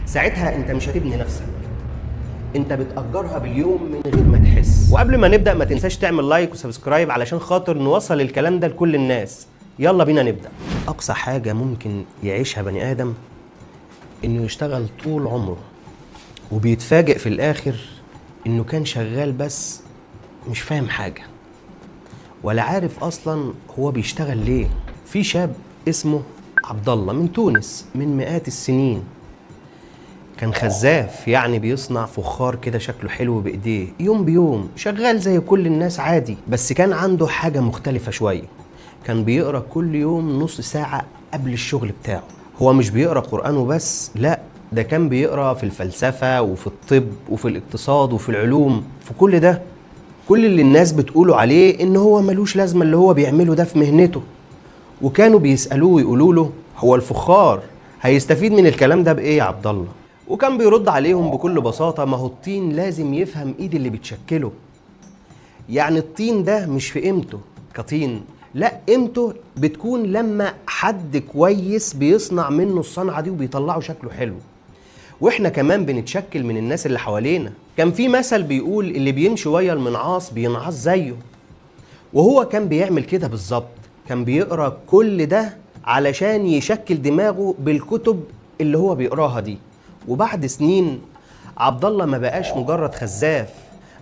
ساعتها انت مش هتبني نفسك، انت بتأجرها باليوم من غير ما تحس. وقبل ما نبدأ ما تنساش تعمل like و subscribe علشان خاطر نوصل الكلام ده لكل الناس. يلا بينا نبدأ. أقصى حاجة ممكن يعيشها بني آدم إنه يشتغل طول عمره وبيتفاجئ في الآخر إنه كان شغال بس مش فاهم حاجة ولا عارف أصلا هو بيشتغل ليه. في شاب اسمه عبد الله من تونس من مئات السنين، كان خزاف، يعني بيصنع فخار كده شكله حلو بإيديه، يوم بيوم شغال زي كل الناس عادي، بس كان عنده حاجة مختلفة شوية. كان بيقرأ كل يوم نص ساعة قبل الشغل بتاعه. هو مش بيقرأ قرآن وبس، لا، ده كان بيقرأ في الفلسفة وفي الطب وفي الاقتصاد وفي العلوم، في كل ده. كل اللي الناس بتقوله عليه إن هو ملوش لازمة اللي هو بيعمله ده في مهنته، وكانوا بيسألوه ويقولوا له هو الفخار هيستفيد من الكلام ده بإيه يا عبد الله؟ وكان بيرد عليهم بكل بساطة، ما هو الطين لازم يفهم ايد اللي بتشكله. يعني الطين ده مش في قيمته كطين، لا، قيمته بتكون لما حد كويس بيصنع منه الصنعة دي وبيطلعه شكله حلو. واحنا كمان بنتشكل من الناس اللي حوالينا. كان في مثل بيقول اللي بيمشي ويا المنعاص بينعاص زيه، وهو كان بيعمل كده بالظبط. كان بيقرأ كل ده علشان يشكل دماغه بالكتب اللي هو بيقراها دي. وبعد سنين عبد الله ما بقاش مجرد خزاف،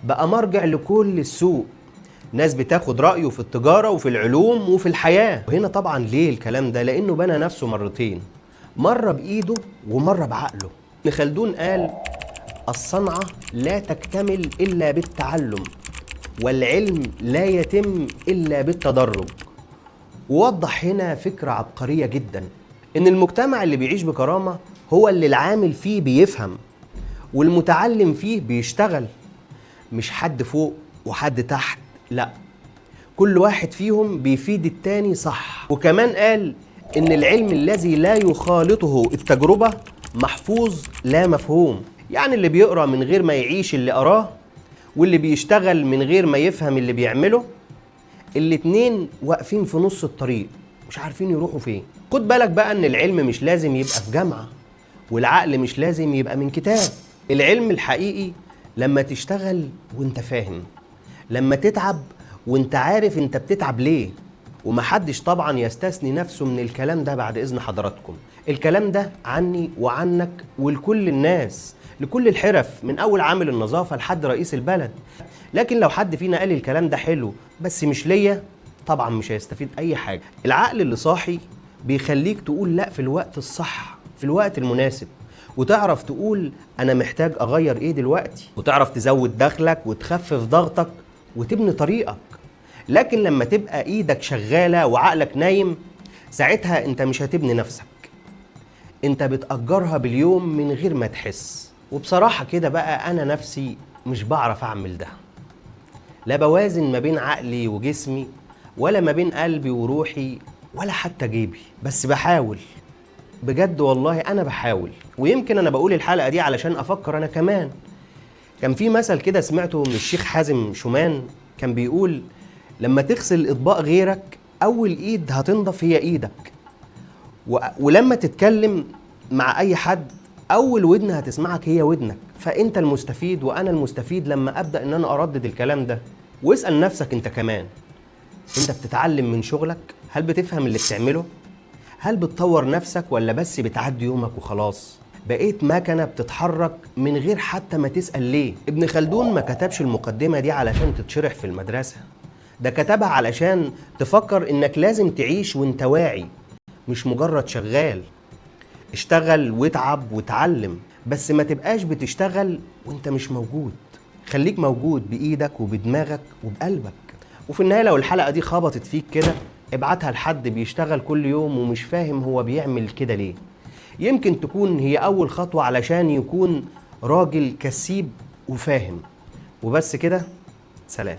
بقى مرجع لكل السوق. ناس بتاخد رأيه في التجارة وفي العلوم وفي الحياة. وهنا طبعا ليه الكلام ده؟ لأنه بنى نفسه مرتين، مرة بإيده ومرة بعقله. ابن خلدون قال الصنعة لا تكتمل إلا بالتعلم، والعلم لا يتم إلا بالتدرج. ووضح هنا فكرة عبقرية جدا، إن المجتمع اللي بيعيش بكرامة هو اللي العامل فيه بيفهم والمتعلم فيه بيشتغل، مش حد فوق وحد تحت، لا، كل واحد فيهم بيفيد التاني صح. وكمان قال إن العلم الذي لا يخالطه التجربة محفوظ لا مفهوم. يعني اللي بيقرأ من غير ما يعيش اللي قراه، واللي بيشتغل من غير ما يفهم اللي بيعمله، الاتنين واقفين في نص الطريق مش عارفين يروحوا فين. خد بالك بقى إن العلم مش لازم يبقى في جامعة، والعقل مش لازم يبقى من كتاب. العلم الحقيقي لما تشتغل وانت فاهم، لما تتعب وانت عارف انت بتتعب ليه. ومحدش طبعا يستثني نفسه من الكلام ده بعد إذن حضراتكم. الكلام ده عني وعنك ولكل الناس، لكل الحرف، من أول عامل النظافة لحد رئيس البلد. لكن لو حد فينا قال الكلام ده حلو بس مش ليا، طبعا مش هيستفيد أي حاجة. العقل اللي صاحي بيخليك تقول لا في الوقت الصح، في الوقت المناسب، وتعرف تقول أنا محتاج أغير إيه دلوقتي، وتعرف تزود دخلك وتخفف ضغطك وتبني طريقك. لكن لما تبقى إيدك شغالة وعقلك نايم، ساعتها أنت مش هتبني نفسك، أنت بتأجرها باليوم من غير ما تحس. وبصراحة كده بقى أنا نفسي مش بعرف أعمل ده، لا بوازن ما بين عقلي وجسمي، ولا ما بين قلبي وروحي، ولا حتى جيبي، بس بحاول بجد والله أنا بحاول. ويمكن أنا بقول الحلقة دي علشان أفكر أنا كمان. كان في مثل كده سمعته من الشيخ حازم شومان، كان بيقول لما تغسل إطباق غيرك أول إيد هتنضف هي إيدك، ولما تتكلم مع أي حد أول ودن هتسمعك هي ودنك. فأنت المستفيد وأنا المستفيد لما أبدأ إن أنا أردد الكلام ده. واسأل نفسك أنت كمان، أنت بتتعلم من شغلك؟ هل بتفهم اللي بتعمله؟ هل بتطور نفسك ولا بس بتعدي يومك وخلاص؟ بقيت مكنة بتتحرك من غير حتى ما تسأل ليه. ابن خلدون ما كتبش المقدمة دي علشان تتشرح في المدرسة، ده كتبها علشان تفكر إنك لازم تعيش وانت واعي، مش مجرد شغال. اشتغل واتعب وتعلم، بس ما تبقاش بتشتغل وانت مش موجود. خليك موجود بإيدك وبدماغك وبقلبك. وفي النهاية لو الحلقة دي خبطت فيك كده، ابعتها لحد بيشتغل كل يوم ومش فاهم هو بيعمل كده ليه. يمكن تكون هي أول خطوة علشان يكون راجل كسيب وفاهم. وبس كده، سلام.